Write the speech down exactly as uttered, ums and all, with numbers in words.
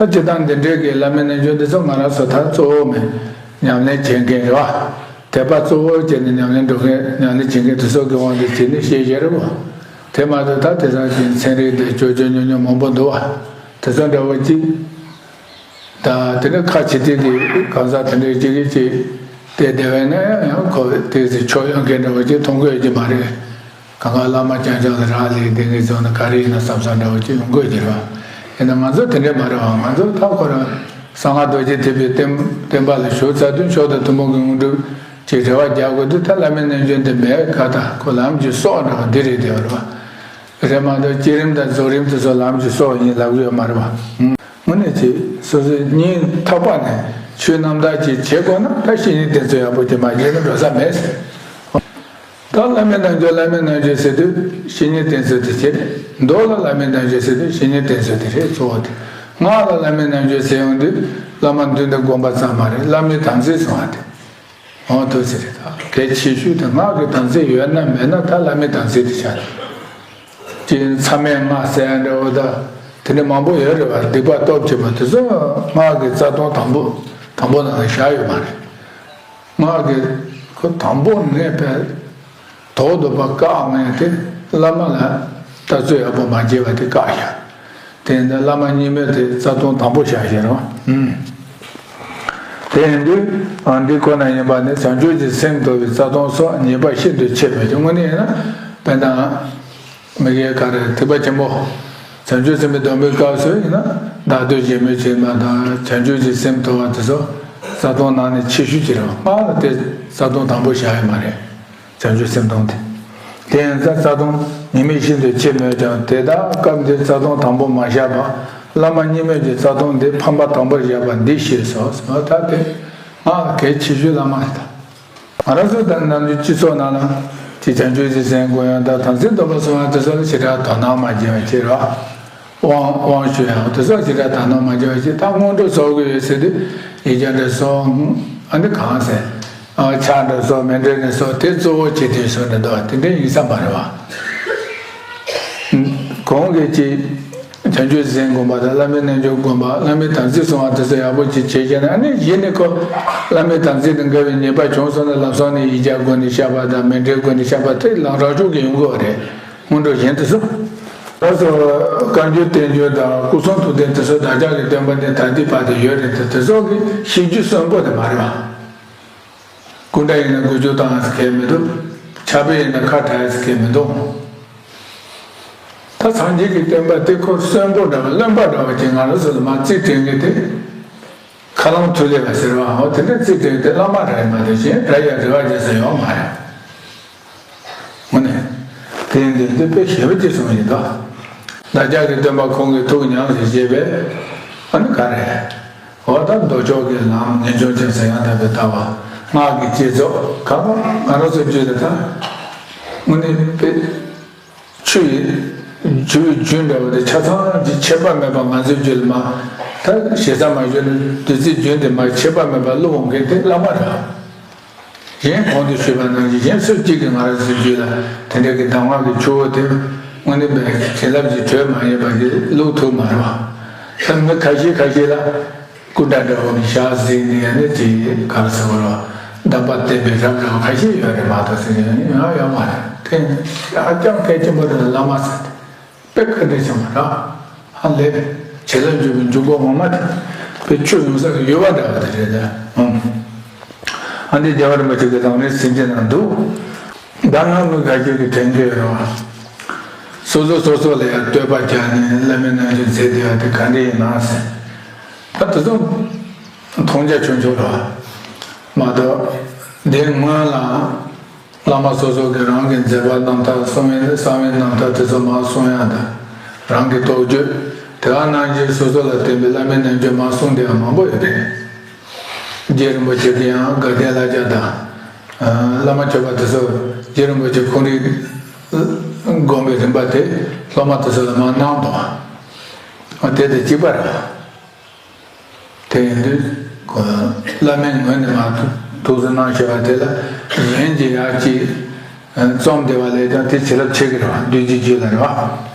ད་སྤྱིར་བཏང་འདི་འདྲའི་གི་བླ་མའི་རྣལ་འབྱོར་འདི་ཚོ་ང་རང་ཚོ་ད་གཙོ་བོ་མེད། ཉམས་ལེན་བྱེད་མཁན་རེད་བ། དད་པ་གཙོ་བོ་བྱས་ནས་ཉམས་ལེན་འགྲོ་མཁན་ཉམས་ལེན་བྱེད་མཁན་དེ་ཚོ་གི་དབང་དུ་བྱས་ནས་བཤད་བཤད་རེད་བ། དེ་མ་གཏོགས་ད་དེང་སང་གི་ཚན་རིག་དེ་ཅོ་ཅོ་ཉོ་ཉོ་མང་པོ་འདུག་བ། དེ་ཚོ་འདྲ་བོ་གཅིག་ད་དེ་ནས་ཁ་ཕྱི་ཐིག་གི་གང་ཟག་དེ་འདྲའི་གཅིག་གིས་གཅིག་བལྟས་བསྡད་པས་ན་ཡང་ཁོ་དེ་ཚོ་ཕྱོགས་ཡོང་མཁན་འདྲ་བོ་གཅིག་མཐོང་གི་ཡོད་ཀྱི་མ་རེད། གང་ག་བླ་མ་རྐྱང་རྐྱང་ལ་རག་ལས་བསྡད་མཁན་ཚོ་ནི་ག་རེ་ཡིན་ན་བསམ་བསམ་འདྲ་བོ་གཅིག་ཡོང་གི་ཡོད་ཀྱི་རེད་བ། ཡིན་ན་ང་ཚོ་དེ་འདྲས་མ་རེད་བ། ང་ཚོ་ད་ཁོ་རང་གསང་སྔགས་རྡོ་རྗེ་ཐེག་པའི་བསྟན་བསྟན་པ་ལ་ཞུགས་ཚར་དུས་མཆོག་དང་ཐུན་མོང་གི་དངོས་གྲུབ་ཀྱི་རེ་བ་རྒྱག་དགོས་དུས་ད་བླ་མའི་རྣལ་འབྱོར་འདི་མེད་ག་ད་ཁོ་ལམ་གྱི་སྲོག་འདྲ་བ་འདི་རེད་བསྡད་པ་རེད་བ། རེད་མ་གཏོགས་བསྐྱེད་རིམ་དང་རྫོགས་རིམ་དེ་ཚོ་ལམ་གྱི་སྲོག་ཡིན་ལབ་ཀྱི་ཡོད་མ་རེད་བ། དངོས་གནས་ཀྱི་སོ་སོའི་སྙིང་ཐག་པ་ནས་ཆོས་རྣམ་དག་ཅིག་བྱེད་དགོས་ན་ད་བཤེས་གཉེན་བསྟེན་ཚུལ་ཡག་པོ་ཅིག་མ་བྱས་ན་འགྲོ་ས་མེད། ད་བླ་མའི་རྣལ་འབྱོར་བླ་མའི་རྣལ་འབྱོར་ཟེར་དུས་བཤེས་གཉེན་བསྟེན་ཚུལ་དེ་བྱེད། མདོ་ལ་བླ་མའི་རྣལ་འབྱོར་ཟེར་དུས་བཤེས་གཉེན་བསྟེན་ཚུལ་དེ་རེད་གཙོ་བོ་དེ། སྔགས་ལ་བླ་མའི་རྣལ་འབྱོར་ཟེར་ཡོང་དུས་བླ་མ་མདུན་དུ་བསྒོམ་པ་ཙམ་མ་རེད། བླ་མའི་དམ་ཚིག་སྲུང་བ་དེ། འོང་དུ་ཟེར་རེད། ད་གལ་ཆེ་ཤོས་དེ་སྔགས་ཀྱི་དམ་ཚིག་ཡོད་ན་མེད་ན་ད་བླ་མའི་དམ་ཚིག་དེ་ཆགས་རེད། ཅིག་མཚམས་མེད་སྔགས་ཟེར་ཡ་འདྲ་བོ་ད་དེ་འདྲ་མང་པོ་ཡོད་རེད་བ། སྡིག་པ་སྟོབས་ཆེན་པོ་དེ་ཚོ་སྔགས་ཀྱི་རྩ་ལྟུང་དང་པོ་དང་པོ་ནང་ལ་བཞག་ཡོད་མ་རེད། སྔགས་ཀྱི་ཁོ་དང་པོ་ནས་པའི་དོག་དོག་པ་བཀག་ངས་དེ་བླ་མ་ལ་ལྟ་ཚུལ་ཡག་པོ་མ་བྱས་པ་དེ་བཀག་ཡ། དེ་ཡིན་ད་བླ་མ་གཉིས་མེད་དེ་རྩ་ལྟུང་དང་པོ་བཞག་བཞག་རོགས། ཨུམ། དེ་ཡིན་དུས་འདི་ཁོ་ན་ཡིན་པ་ནི་བྱང་ཆུབ་ཀྱི་སེམས་འདོར་བའི་རྩ་ལྟུང་སོགས་ཉེས་པ་ཤིན་ཏུ་ཆེ་བས་ཀྱང་། དངོས་གནས་ཡིན་ན་དཔེར་ན་མི་དགེ་ག་རེ་ཐེག་པ་ཆེན་པོ་བྱང་ཆུབ་སེམས་དཔའི་སྡོམ་པའི་སྐབས་སུ་ཡིན་ན་བདག་བསྟོད་བྱེད་མོས་བྱེད་པ་དང་བྱང་ཆུབ་ཀྱི་སེམས་མཐོ་བ་དེ་ཚོ་རྩ་ལྟུང་ནང་ནས་ཆེ་ཤོས་ཀྱི་རེད་བ། སྔགས་ལ་དེ་རྩ་ལྟུང་དང་པོ་བཞག་ཡོད་མ་རེད། བྱང་ཆུབ་སེམས་སྡོམ་དེ། དེ་ཡང་རྩ་རྩ་ལྟུང་ཉེས་དམིགས་ཤིན་ཏུ་ཆེ་མོད་ཀྱང་དེ་དག་སྐབས་འདིར་རྩ་ལྟུང་དང་པོ་མ་བཞག་པ། བླ་མ་གཉིས་མེད་ཀྱི་རྩ་ལྟུང་འདི་ཕམ་པ་དང་པོར་བཞག་པ་འདི་ཞེས་སོ། ད་དེ་སྔགས་གལ་ཆེ་ཤོས་བླ་མ་རེད་ད། ང་རང་ཚོ་དང་ནམ་རྒྱུན་སྤྱི་ཚོགས་ནང་ལ་དེ་བྱང་ཆུབ་ཀྱི་སེམས་སྒོམ་ཡང་དང་དམ་ཚིག་སྡོམ་པ་སྲུང་ཡང་དེ་ཚོ་ལ་ཞེ་དྲག་དོ་སྣང་མ་བྱེད་པ་བྱེད་རོགས། དབང་དབང་ཞུ་ཡང་དེ་ཚོ་ཞེ་དྲག་དོ་སྣང་མ་བྱེད་པ་བྱེད། ད་སྔོན་འགྲོ་ཚོགས་དགོས་ཡོད་ཟེར་དུས་ཡིག་བརྒྱ་འདྲ་སོགས་ཨ་ནི་གང་ཟེར་ཨ་ཕྱག་འདྲ་སོགས་མཎྜལ་འདྲ་སོགས་དེ་གཙོ་བོ་བྱེད་དུས་སོགས་འདྲ་འདུག་བ། དེ་འདྲ་ཡིན་ས་མ་རེད་བ། གོང་གི་ཅིག་བྱང་ཆུབ་སེམས་སྒོམ་པ་དང་བླ་མའི་རྣལ་འབྱོར་སྒོམ་པ་བླ་མའི་དམ་ཚིག་སྲུང་བ་དེ་ཚོ་ཡག་པོ་ཅིག་བྱས་བྱས་ན་ཨ་ནི་གཞི་ནས་ཁོ་བླ་མའི་དམ་ཚིག་དང་འགལ་བའི་ཉེས་པ་བྱུང་སོང་ན་ལམ་སང་ནས་ཡིག་བརྒྱ་སྒོམ་ནས་བཤགས་པ་དང་མཎྜལ་སྒོམ་ནས་བཤགས་པ་དེ་ལམ་རང་བྱུང་གི་ཡོང་གི་རེད། སྔོན་འགྲོ་གཞན་དེ་ཚོ། ད་སོ་བཀའ་འགྱུར་བསྟན་འགྱུར་དང་སྐུ་གསུང་ཐུགས་རྟེན་དེ་ཚོ་བདག་ཅག་གི་བསྟན་པ་འདི་ད་ལྟའི་བར་དུ་ཡོད་རེད་དེ་དེ་ཚོ་གི་ཤེས་རྒྱུ་གསོན་པོ་དེ་མ་རེད་བ། སྐུ་འདྲ་ཡིན་ན་དགུ་བཅུ་བཏང་ཡ་ཟེར་མཁན་མི་འདུག་ཕྱག་དཔེ་ཡིན་ན་ཁ་བྲལ་ཡ་ཟེར་མཁན་མི་འདུག་ད་སངས་རྒྱས་ཀྱི་བསྟན་པ་དེ་ཁོ་གསོན་པོ་འདྲ་བ་རློན་པ་འདྲ་བ་ཅིག་ང་རང་ཚོ་ལ་མར་རྩིས་སྤྲད་མཁན་དེ་ཁ་ལམ་ཐུ་ལེ་བ་ཟེར་བའམ་དེ་འདྲ་རྩིས་སྤྲད་མཁན་དེ་བླ་མ་རེད་མ་གཏོགས་གཞན་རག་ཡ་རེ་བ་རྒྱག་ས་ཡོད་མ་རེད། དངོས་གནས། དེ་ཡིན་དུས་འདི་དཔེ་ཞེ་པོ་ཅིག་གསུངས་ཡིན་ད། བདག་ཅག་གི་སྟོན་པ་ཁོང་གི་ཐུགས་ཉམས་སུ་བཞེས་པས། ཨ་ནི་ག་རེ། འོ་ད་མདོ་ཕྱོགས་ཀྱི་ལམ་ངེས་འབྱུང་ཅན་ཟེར་ཡང་དག་པའི་ལྟ་བ། སྔགས་ཀྱི་བསྐྱེད་རྫོགས་གང་གང་ང་རང་ཚོའི་རྒྱུད་ལ་ད། དངོས་གནས་དཔེ། ཆུ་ཡི། ཆུ་ཡི་རྒྱུན་འདྲ་བ་དེ་ཆ་ཚང་གི་ཁྱད་པར་མེད་པ་ང་ཚོའི་རྒྱུད་ལ་མ། ད་ཞེ་ས་མ་ཞུ་ན་བདུད་རྩིའི་རྒྱུན་དེ་མ་ཁྱད་པར་མེད་པ་བླུག་འོང་མཁན་དེ་བླ་མ་རེད། གཞན་གོང་དུ་ཞུས་པ་ནང་བཞིན་གཞན་སུ་གཅིག་གིས་ང་རང་ཚོའི་རྒྱུད་ལ་དེ་འདྲ་གི་གདམས་ངག་གི་ཆུ་བོ་དེ་དངོས་གནས་པའི་བྱིན་རླབས་ཀྱི་དྲོད་མ་ཡིན་པ་དེ་བླུག་ཐུབ་མ་རེད་བ། ད་མི་ཁ་ཤས་ཁ་ཤས་ལ་སྐུ་འདྲ་འདྲ་བོ་ནི་ཞག་གཟིགས་ནས་ཡང་ནི་དེ་ག་རེ་ཟེར་བ་རེད་བ། གདམས་པ་བསྟན་པའི་རབ་འདྲ་བ་ཁ་ཤས་ཡོད་རེད་མ་གཏོགས་ཟེར་ནས་ཡང་ཡོད་མ་རེད། དེ་ཧ་ཅང་གལ་ཆེན་པོ་རེད་བླ་མ་ཟེར་དེ། དཔེ་ཁ་འདྲ་ཆེན་པོ་ར། ཧ་ལས། བྱིན་རླབས་འཇུག་པའི་འཇུག་སྒོ་ངོ་མ་དེ། དཔེ་ཆོས་ཡོང་ས་གི་ཡོལ་བ་འདྲ་བ་དེ་རེད་ད། ཨང་། ཨ་འདི་རྒྱལ་བ་རིན་པོ་ཆེ་གི་དང་ནི་སེམས་ཅན་ནང་འདུག་ད་ང་མི་དགའ་སྐྱིད་ཀྱི་དྲན་གྱི་ཡོད་རེད་བ། སོ་སོ་སོ་སོ་ལ་ཡང་བསྟོད་པ་རྒྱག་ནས་བླ་མའི་རྣལ་འབྱོར་མཛད་བསྡད་པ་དེ་ག་འདྲ་ཡིན་ན་ཟེར། ད་དེ་ཚོ་མཐོང་རྒྱ་ཆུང་ཆུང་རེད་བ། མ་གཏོགས་འདི་སྔོན་ལ། བླ་མ་སོ་སོ་གིས་རང་གི་མཛད་པ་རྣམ་ཐར་གསུང་བའི་གསང་བའི་རྣམ་ཐར་དེ་ཚོ་མར་གསུང་ཡག་དང་། རང་གི་རྟོགས་བརྗོད། དེ་ག་ནང་བཞིན་སོ་སོ་ལ་བསྟེན་པའི་བླ་མའི་རྣལ་འབྱོར་མར་གསུངས་བསྡད་པ་མང་པོ་ཡོད་རེད། རྗེ་རིན་པོ་ཆེ་གིས་ཡང་དགའ་ལྡན་ལྷ་བརྒྱ་དང་། བླ་མ་མཆོད་པ་དེ་ཚོ་རྗེ་རིན་པོ་ཆེ་ཁོང་རང་སྒོམ་པའི་རིམ་པ་དེ་སློབ་མ་དེ་ཚོ་ལ་མར་གནང་འདུག་བ། དེ་དང་གཅིག་པ་རེད། དེ་ཡིན་དུས། བླ་མའི་ངོས་ནས་མར་ཐུགས་གསོ་གནང་བྱས་པ་དེ་ལ་གཞན་གྱིས་ཡར་ཅིག་རྩོམ་བསྡད་པ་ལས་ཀྱང་དེ་བྱིན་རླབས་ཆེ་གི་རེད་བ། བདུད་ཀྱི་རྒྱུད་ལ་རེད་བ།